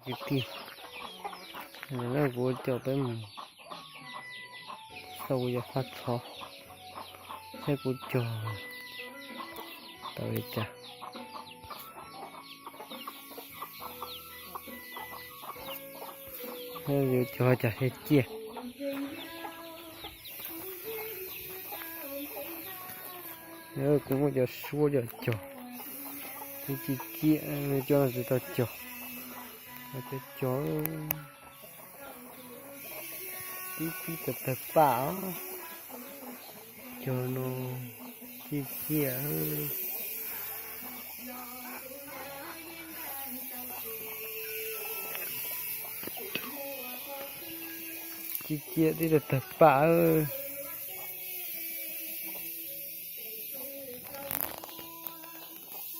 Kwv tij, kuv coj peb mus xauj kuv cov faj txhov, saib kuv cog tau li cas. Yuav cog cas thiaj ciaj. Kuv muab cov suab coj cog, twb ciaj ciaj, coj no tsis tau cog, cov cog tib tib tawg tawg paj os. Cog no ciaj ciaj. Ciaj ciaj tib tawg tawg paj.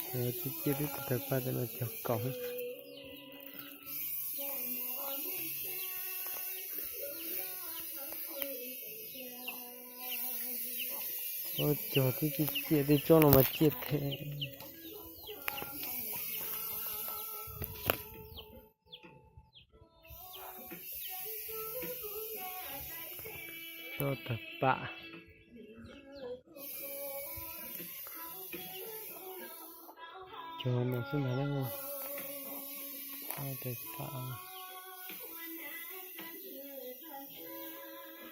Ciaj ciaj tib tawg tawg paj, cov no cog kaum. Cog tib ciaj ciaj, tej tsob no mas ciaj thiab. Tsob tawg paj. Cog no xwb ntag na. Tawg paj.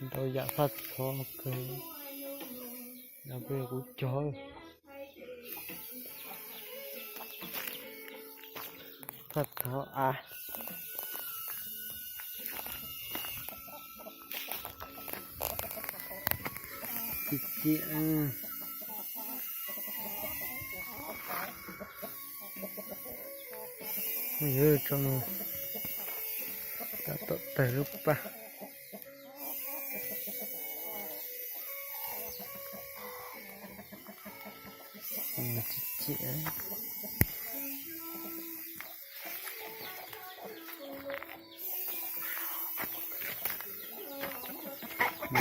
Ntau yam faj txhov kawg. Kuv cog faj txhov av. Ciaj ciaj. Yuav tso no, tab tom tawg lub paj. Ciaj ciaj.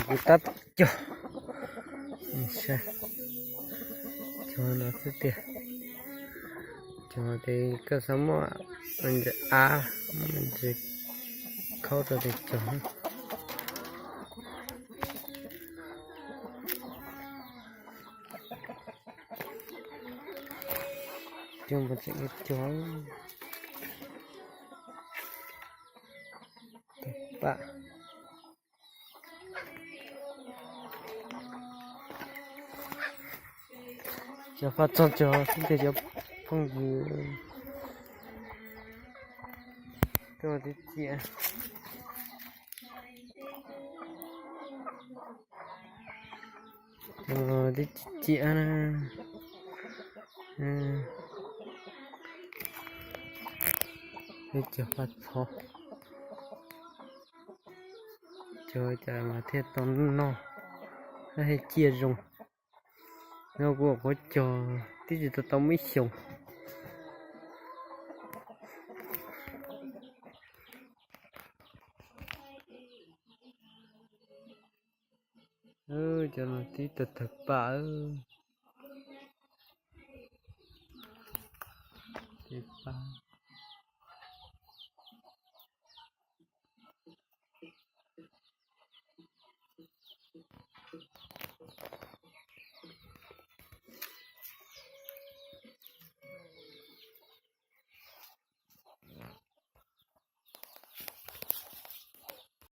Kuv tab tom cog, cog no xwb tiag. Cog ces koj xav muab ntawm av, ntsis khaub rau tes cog. Cog mas tseem cog. Tawg paj. Cov faj txhov cog xwb tiag cov phooj ywg. Cog tib ciaj. Cog tib ciaj na. Cog faj txhov. Cog cas mas thiaj tau noj, thiaj ciaj zoo. No kuv ua qhuav cog twb tsis tau tau muaj ib xyoos. Cov no tib tawg tawg paj, tawg paj.